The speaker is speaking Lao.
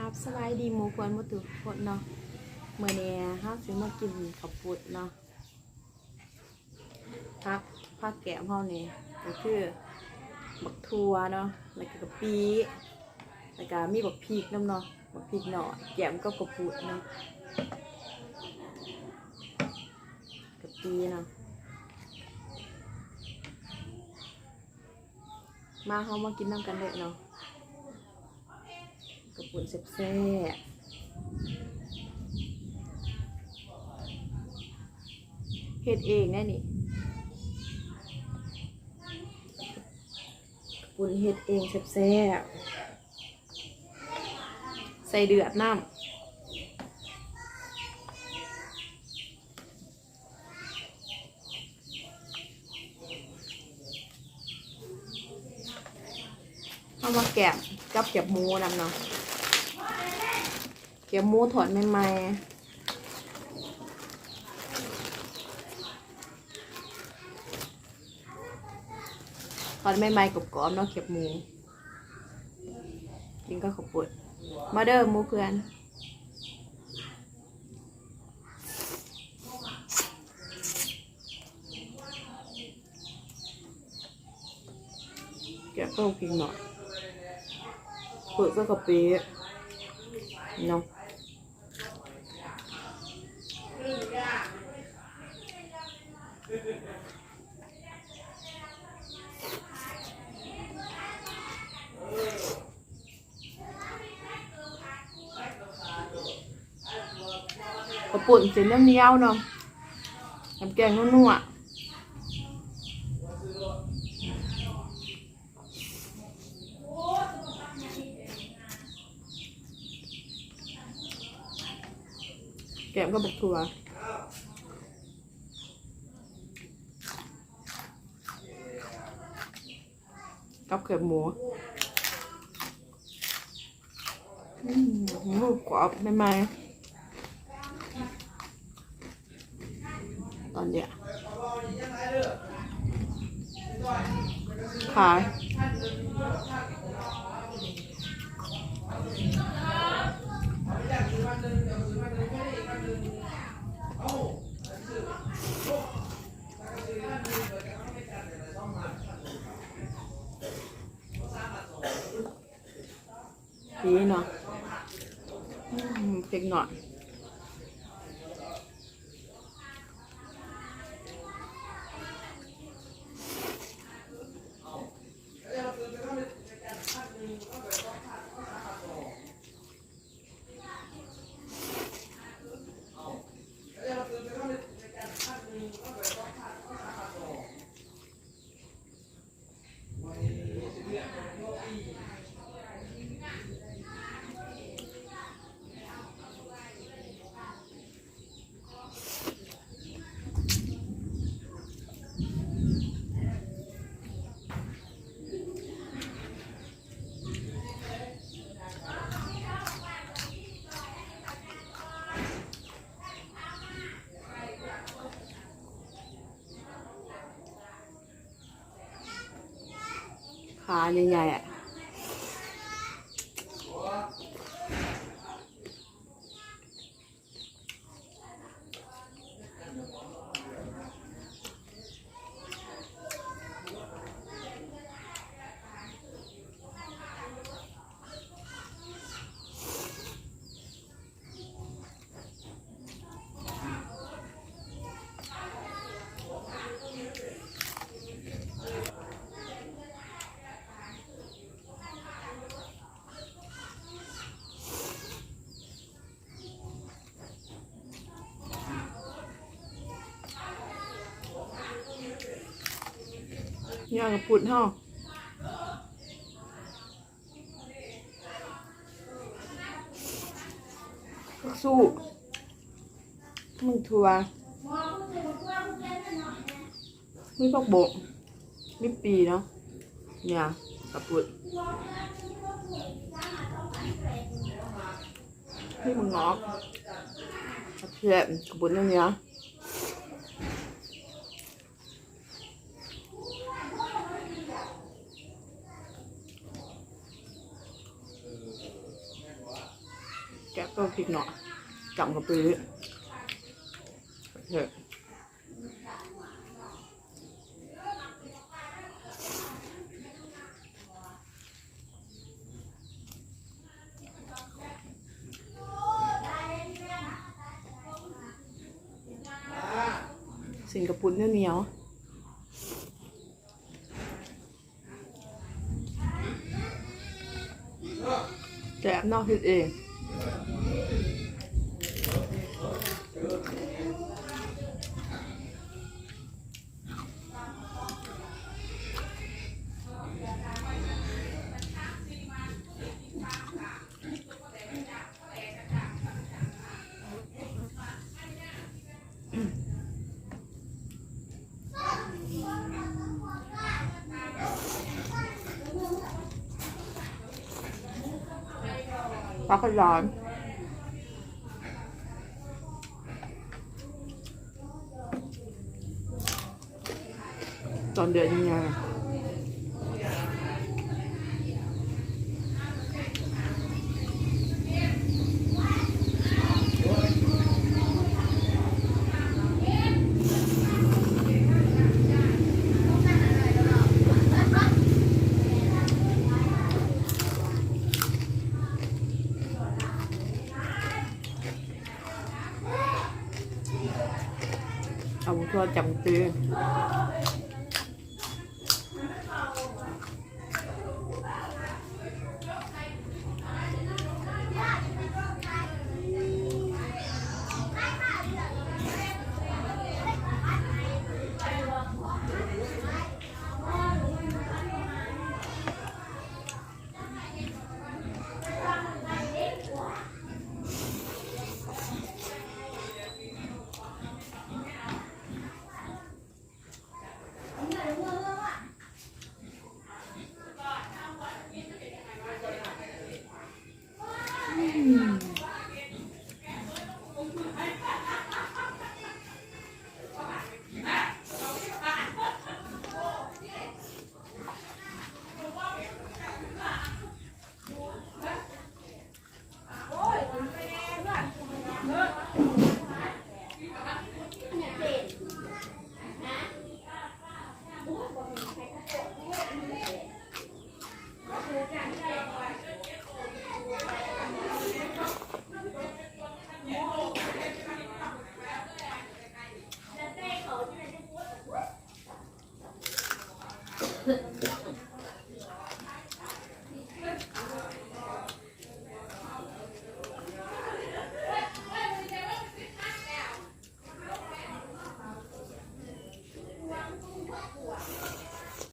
ຄັບ ສະບາຍດີໝູ່ເພື່ອນໝົດທຸກຄົນເນາະ. ມື້ນີ້ເຮົາຊິມາກິນເຂົ້າປຸ້ນເນາະ. ຜັກ ຜັກແກ້ມເຮົານີ້ກໍຄືບັກຖົ່ວເນາະ ແລ້ວກໍກະປິ ແລ້ວກໍມີບັກພິກນຳເນາະ ບັກພິກໜ້ອຍ ແກ້ມກັບເຂົ້າປຸ້ນເນາະ ກະປິເນາະ. ມາ ເຮົາມາກິນນຳກັນເດີເນາະ ເຂົ້າປຸ້ນແຊບໆ ເຮັດເອງໄດ໋ນີ້ ເຂົ້າປຸ້ນເຮັດເອງແຊບໆ ໃສ່ເດືອດນຳ. ເອົາມາແກ້ມກັບແຄບໝູນຳເນາະ ແຄບໝູທອດໃໝ່ໆ ທອດໃໝ່ໆ ກອບໆ ເນາະ ແຄບໝູ ກິນກັບເຂົ້າປຸ້ນ. ມາເດີໝູ່ເພື່ອນ. ແກະເຂົ້າກິນເນາະ ເປີດໃສ່ກະປິເນາະ. ເຂົ້າປຸ້ນຊິໜຽວໆ ເນາະ ກັບແກງນົວໆ ແກ້ມກັບບັກຖົ່ວ ກັບແຄບໝູ ອືມ ກອບໃໝ່ໆ. ຕອນເດຍ ຂາຍ. ດີເນາະ ອືມ ເຜັດໜ້ອຍ. ຂາໃຫຍ່ໆ ອະ. ຍອດກະປຸ້ນເຮົາ ຜັກຊູ້ ໝາກຖົ່ວ ມີຜັກບົກ ມີປີເນາະ ເນຍ ກະປຸ້ນ ມີໝາກງອກ ແຊບ ກະປຸ້ນເນຍ. ເອີ ແມ່ນວ່າ ແກະກໍພລິກເນາະ ຈຳກັບປີ ເອີ ຊີ້ນກະປຸ້ນໜຽວໆ. ແຊບເນາະ ເຮັດເອງ. ຜັກຂະຫຍານ ຕອນເດືອນມີນາ. ເອົາທົ່ວຈຳເປັນ.